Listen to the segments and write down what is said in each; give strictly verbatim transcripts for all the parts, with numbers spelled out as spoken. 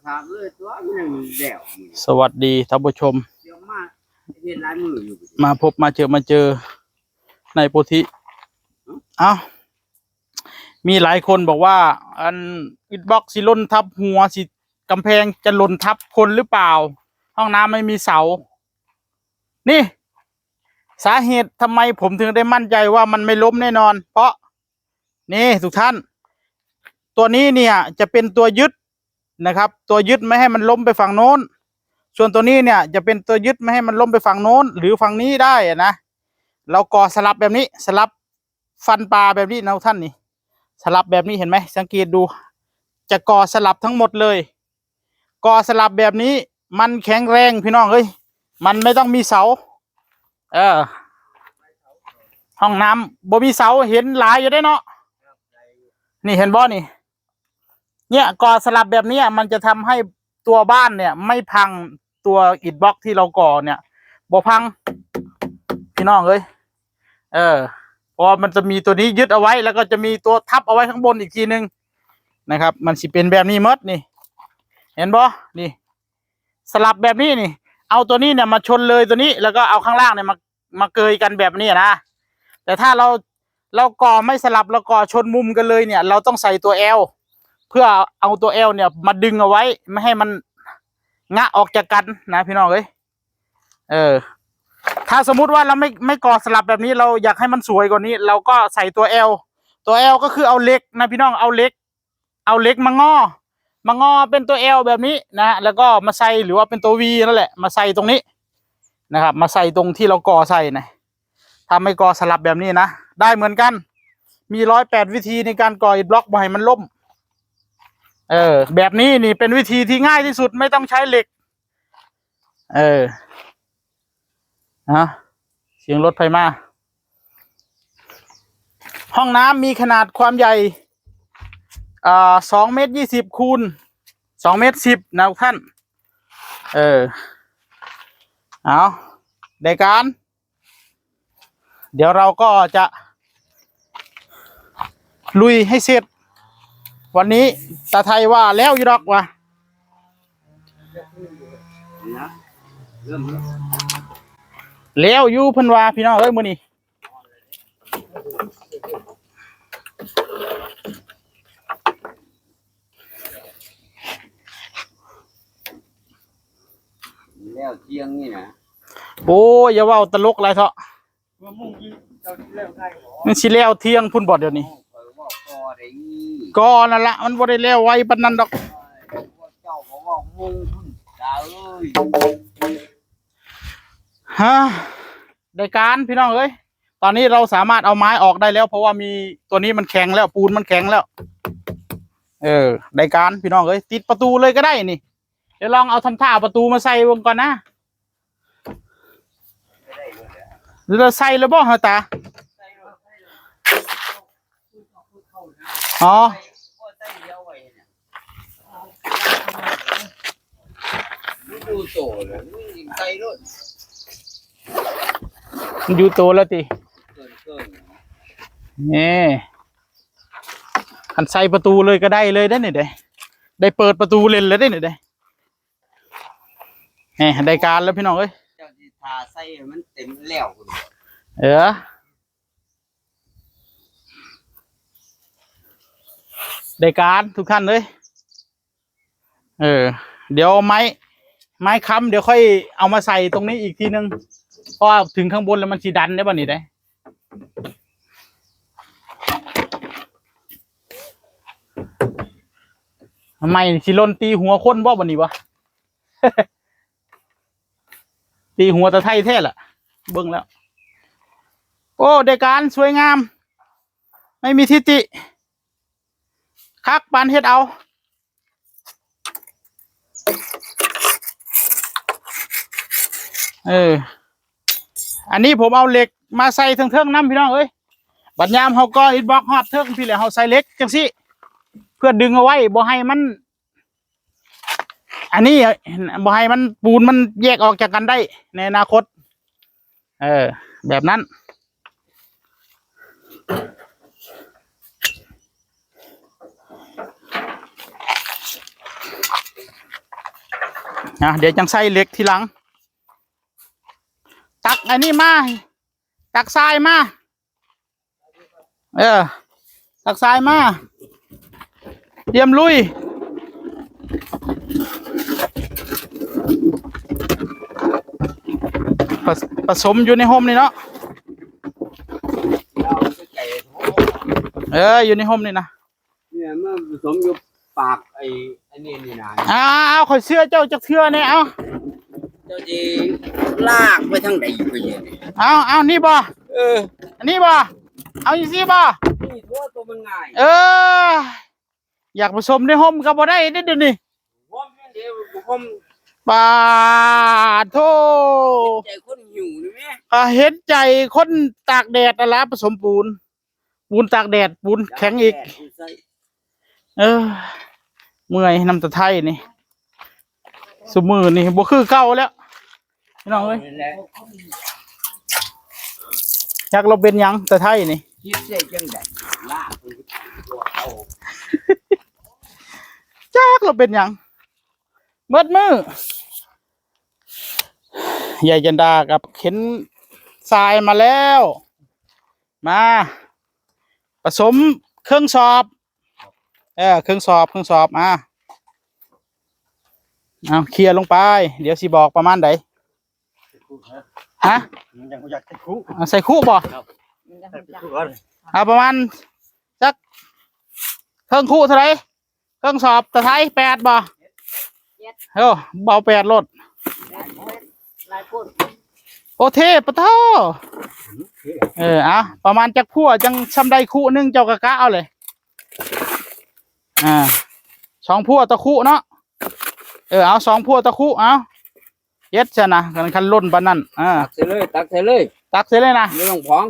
ถามเลยตัวมันยังแล้ว สวัสดีท่านผู้ชม เดี๋ยวมาเห็นลายมืออยู่ มาพบมาเจอมาเจอในโพธิ เอ้า มีหลายคนบอกว่า อัน อินบ็อกซ์สิหล่นทับหัว สิกำแพงจะหล่นทับคนหรือเปล่า ห้องน้ำไม่มีเสา นี่ สาเหตุทำไมผมถึงได้มั่นใจว่ามันไม่ล้มแน่นอน เพราะ นี่ทุกท่าน ตัวนี้เนี่ยจะเป็นตัวยึดนะครับ ตัวยึดไม่ให้มันล้มไปฝั่งโน้น ส่วนตัวนี้เนี่ยจะเป็นตัวยึดไม่ให้มันล้มไปฝั่งโน้น หรือฝั่งนี้ได้อะนะ เราก่อสลับแบบนี้ สลับฟันปลาแบบนี้นะทุกท่านนี่ สลับแบบนี้เห็นไหม สังเกตดู จะก่อสลับทั้งหมดเลย ก่อสลับแบบนี้ มันแข็งแรงพี่น้องเอ้ย มันไม่ต้องมีเสา เออ ห้องน้ำบ่มีเสา เห็นหลายอยู่ได้เนาะ นี่เห็นบ่นี่ เนี่ย ก่อสลับแบบเนี้ย มันจะทำให้ตัวบ้านเนี่ย ไม่พัง ตัวอิฐบล็อกที่เราก่อเนี่ยบ่พัง พี่น้องเอ้ย เออ เพราะว่ามันจะมีตัวนี้ยึดเอาไว้ แล้วก็จะมีตัวทับเอาไว้ข้างบนอีกทีนึงนะครับ มันสิเป็นแบบนี้หมดนี่ เห็นบ่นี่ สลับแบบนี้นี่ เอาตัวนี้เนี่ยมาชนเลยตัวนี้ แล้วก็เอาข้างล่างเนี่ยมามาเกยกันแบบนี้นะ แต่ถ้าเราเราก่อไม่สลับ เราก่อชนมุมกันเลยเนี่ย เราต้องใส่ตัว L เพื่อเอาตัว L เนี่ยมาดึงเอาไว้ ไม่ให้มันงะออกจากกันนะพี่น้องเอ้ย เออ ถ้าสมมุติว่าเราไม่ไม่ก่อสลับแบบนี้ เราอยากให้มันสวยกว่านี้ เราก็ใส่ตัว L ตัว L ก็คือเอาเหล็กนะพี่น้อง เอาเหล็ก เอาเหล็กมางอ มางอเป็นตัว L แบบนี้นะฮะ แล้วก็มาใส่ หรือว่าเป็นตัว V นั่นแหละ มาใส่ตรงนี้นะครับ มาใส่ตรงที่เราก่อใส่นะ ถ้าไม่ก่อสลับแบบนี้นะ ได้เหมือนกัน มีร้อยแปดวิธีในการก่ออิฐบล็อกบ่ให้มันล้ม เออ แบบนี้นี่เป็นวิธีที่ง่ายที่สุด ไม่ต้องใช้เหล็ก เออ ฮะ เสียงรถไฟมา ห้องน้ำมีขนาดความใหญ่ อ่า สองเมตรยี่สิบคูณสองเมตรสิบนะทุกท่าน เออ เอา ได้การ เดี๋ยวเราก็จะ ลุยให้เสร็จ วันนี้ตาไทยว่าแล้วอยู่ดอกว่า นะเริ่มแล้ว แล้วอยู่เพิ่นว่าพี่น้องเอ้ยมื้อนี้ แล้วเที่ยงนี่นะ โอ้ย อย่าเว้าตลกหลายเถาะ เมื่อมุ่งยืนเจ้าที่แล้วได้หรอ มันสิแล้วเที่ยงพุ่นบ่เดี๋ยวนี้ คอยว่าก็ได้ ก็นั่นละ มันบ่ได้แล้วไวปานนั้นดอก เจ้าบอกว่ามุ่งพุ่นดาเอ้ย ฮะ ได้การพี่น้องเอ้ย ตอนนี้เราสามารถเอาไม้ออกได้แล้ว เพราะว่ามีตัวนี้มันแข็งแล้ว ปูนมันแข็งแล้ว เออ ได้การพี่น้องเอ้ย ติดประตูเลยก็ได้นี่ เดี๋ยวลองเอาทำท่าเอาประตูมาใส่เบิ่งก่อนนะ หรือเราใส่แล้วบ่ฮะตา อ๋อ มันอยู่โตเลยมันยิงไกลโลด มันอยู่โตแล้วติ เกินเกิน นี่ คันใส่ประตูเลยก็ได้เลยได้นี่เด้ ได้เปิดประตูเล่นเลยได้นี่เด้ นี่ได้การแล้วพี่น้องเอ้ย เจ้าที่ทาใส่มันเต็มแล้วพุ่น เออ ได้การทุกท่านเลย เออ เดี๋ยวไม้ ไม้ค้ำเดี๋ยวค่อยเอามาใส่ตรงนี้อีกทีนึง เพราะว่าถึงข้างบนแล้วมันสิดันได้บ่นี่ได้ ไม้สิหล่นตีหัวคนบ่บ่นี่บ่ ตีหัวตาไทยแท้ล่ะ เบิ่งแล้ว โอ้ ได้การสวยงาม ไม่มีทิฏฐิ คักปานเฮ็ดเอา เออ อันนี้ผมเอาเหล็กมาใส่เทิงๆนำพี่น้องเอ้ย บัดยามเฮาก่ออิฐบล็อกฮอดเทิงพี้แหละ เฮาใส่เหล็กจังซี่ เพื่อดึงเอาไว้บ่ให้มัน อันนี้บ่ให้มันปูนมันแยกออกจากกันได้ในอนาคต เออ แบบนั้น เ นะ เดี๋ยวจังใส่เหล็กทีหลัง ตักอันนี้มา ตักทรายมา เออ ตักทรายมา เตรียมลุย ผส- ผสมอยู่ในโฮมนี่เนาะ เออ อยู่ในโฮมนี่นะ เนี่ยมันผสมอยู่ปากไอ้ไอ้นี่นี่นะ อ้าว ข่อยเชื่อเจ้าจักเทื่อแน่ เอา เจ้าจีลากไปทางใดอยู่ก็เย็น เอา เอา นี่บ่ เออ อันนี้บ่ เอาอีกสิบ่ นี่ตัวตัวมันง่าย เออ อยากผสมในโฮมก็บ่ได้เด้อเดี๋ยวนี้ ผมเดี๋ยวผม ปาดโธ่ ใจคนหิวนี่แม่ อ่า เห็นใจคนตากแดดนั่นละ ผสมปูน ปูนตากแดด ปูนแข็งอีก แดดใส่ เออ เมื่อยนำตะไทนี่ ซุมื้อนี่บ่คือเก่าแล้ว พี่น้องเอ้ย นั่นแหละ จักเราเป็นหยังตะไทนี่ คิดได้จังใดล่ะ จักเราเป็นหยัง เมิดมื้อ ยายจันดากับเข็นทรายมาแล้ว มา ผสมเครื่องสอบ เออ เครื่องสอบ เครื่องสอบ อ่ะ เอาเคลียร์ลงไป เดี๋ยวสิบอกประมาณใด ฮะ ยังบ่อยากใส่คุ อ่ะ ใส่คุบ่ ครับ ใส่คุก่อน เอาประมาณจักเครื่องคุเท่าไหร่ เครื่องสอบตะไทแปดบ่ เจ็ด เออ เบาแปดโลด หลายคน โอเคปะโท เออ เอาประมาณจักพั่วจังซำใดคุหนึ่ง เจ้ากะกะเอาเลย อ่า สองพั่วต่อคุเนาะ เออ เอาสองพั่วต่อคุ เอาเฮ็ดซะนะ คัน คันล้นปานนั้น อ่า ตักใส่เลย ตักใส่เลย ตักใส่เลยนะ ไม่ต้องผอง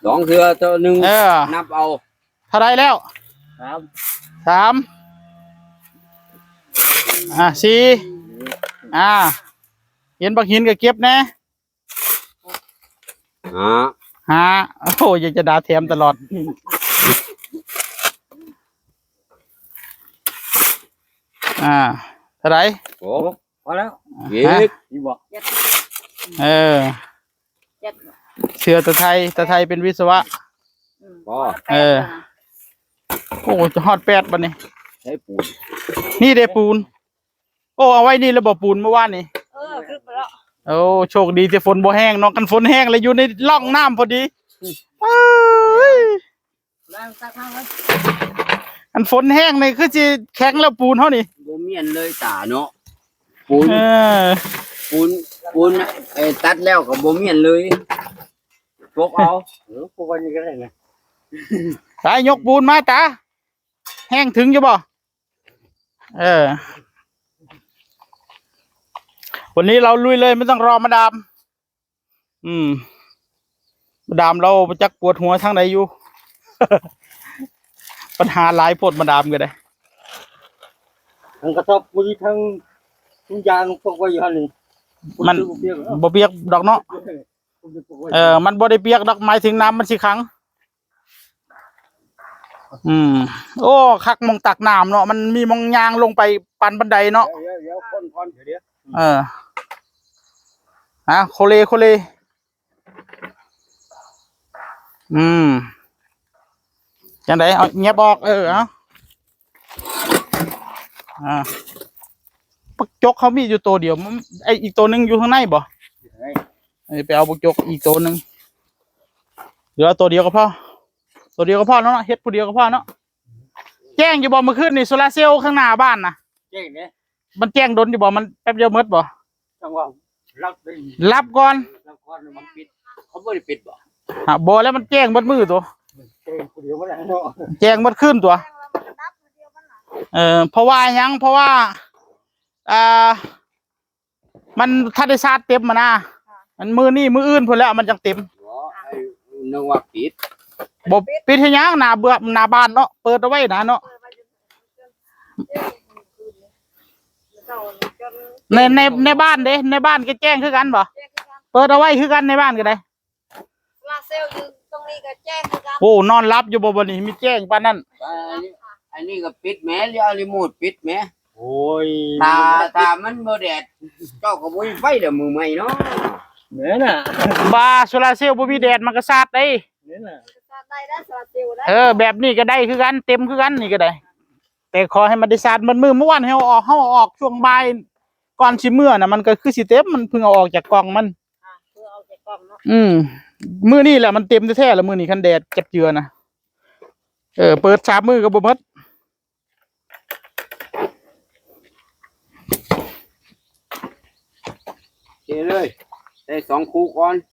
สองเทื่อเท่าหนึ่ง เออ นับเอา เท่าไรแล้ว สาม สาม อ่า สี่ อ่า เห็นบักหินก็เก็บแน่ ห้า ห้า โอ้ย อยากจะด่าแถมตลอด อ่า เท่าไหร่ หก พอแล้ว ฮะ อีก นี่บอก เออ เจ็ด เชื่อตาไทย ตาไทยเป็นวิศวะ อืม พอ เออ แปดแล้วนะ โอ้ จะฮอดแปดบัดนี้ ใช้ปูน นี่เด้ปูน โอ้ เอาไว้นี่แล้วบ่ปูนเมื่อวานนี่ เออ ขึ้นไปแล้ว โอ้ โชคดีที่ฝนบ่แห้งเนาะ คันฝนแห้งแล้วอยู่ในร่องน้ำพอดี เอ้ย ล้างซักผ้าไว้ อันฝนแห้งนี่คือสิแข็งแล้วปูนเฮานี่ บ่เมียนเลยตาเนาะ ปูน เออ ปูน ปูน เอ่อ ตัดแล้วก็บ่เมียนเลย ปกเอา เออ ปกไว้นี่ก็ได้นะ ไปยกปูนมาตา แห้งถึงอยู่บ่ เออ วันนี้เราลุยเลยไม่ต้องรอมาดาม อืม มาดามเราจักปวดหัวทางใดอยู่ ปัญหาหลายโพดมาดามก็ได้ ทั้งกระสอบปุ๋ยทั้งถุงยางปกไว้อยู่หั่นนี่ มัน บ่เปียกหรอก บ่เปียกดอกเนาะ เออ มันบ่ได้เปียกดอก หมายถึงน้ำมันสิขัง อืม โอ้ คักหม่องตักน้ำเนาะ มันมีหม่องย่างลงไปปานบันไดเนาะ เดี๋ยว เดี๋ยว เดี๋ยว คนก่อน เดี๋ยว เดี๋ยว เออ ฮะ โคเล โคเล อืม จังได๋ เอาเงียบออก เออ เอา อ่า บักจกเขามีอยู่ตัวเดียว มัน ไอ้อีกตัวหนึ่งอยู่ข้างในบ่ เอ้ย ไปเอาบักจกอีกตัวหนึ่ง เหลือตัวเดียวก็พอ ตัวเดียวก็พอแล้วเนาะ เฮ็ดผู้เดียวก็พอเนาะ แจ้งอยู่บ่เมื่อคืนนี่ โซลาร์เซลล์ข้างหน้าบ้านน่ะ แจ้งเด้ มันแจ้งดนอยู่บ่ มันแป๊บเดียวหมดบ่ จังว่ารับได้ รับก่อน รับก่อน มันปิด เขาบ่ได้ปิดบ่ ฮะ บ่แล้วมันแจ้งหมดมื้อตัว แจ้งผู้เดียวบ่ได้เนาะ แจ้งหมดคืนตัว เออ เพราะว่าหยัง เพราะว่า อ่า มันทันได้ชาร์จเต็มมานะ มันมื้อนี้มื้ออื่นพุ้นแล้วมันจังเต็ม บ่ ไอ้นึกว่าปิด บ่ปิดเฮ็ดหยัง หน้าเบือ หน้าบ้านเนาะ เปิดเอาไว้นะเนาะ ใน ใน ในบ้านเด้ ในบ้านก็แจ้งคือกันบ่ เปิดเอาไว้คือกันในบ้านก็ได้ โซลาร์เซลล์อยู่ตรงนี้ก็แจ้งคือกัน โอ้ นอนหลับอยู่บ่บัดนี้ มีแจ้งปานนั้น อันนี้ อันนี้ก็ปิดแหม เรียกรีโมทปิดแหม โอ้ย ถ้าถ้ามันบ่แดด เจ้าก็บ่มีไฟเด้อมื้อใหม่เนาะ เนี่ยน่ะ บ่าโซลาร์เซลล์บ่มีแดดมันก็ชาร์จได้ เนี่ยน่ะ ชาร์จได้นะโซลาร์เซลล์ได้ เออ แบบนี้ก็ได้คือกัน เต็มคือกันนี่ก็ได้ แต่ขอให้มันได้ชาร์จมันมือเมื่อวานให้เอาออกเฮาเอาออกช่วงบ่ายก่อนสิเมื่อน่ะมันก็คือสิเต็มมันเพิ่งเอาออกจากกล่องมัน อ่ะคือเอาจากกล่องเนาะ อืมมื้อนี้แหละมันเต็มแท้ๆแล้วมื้อนี้คันแดดจับเจือนะเออ เปิดสามมื้อก็บ่หมด เทเลย ใส่สองคู่ก่อน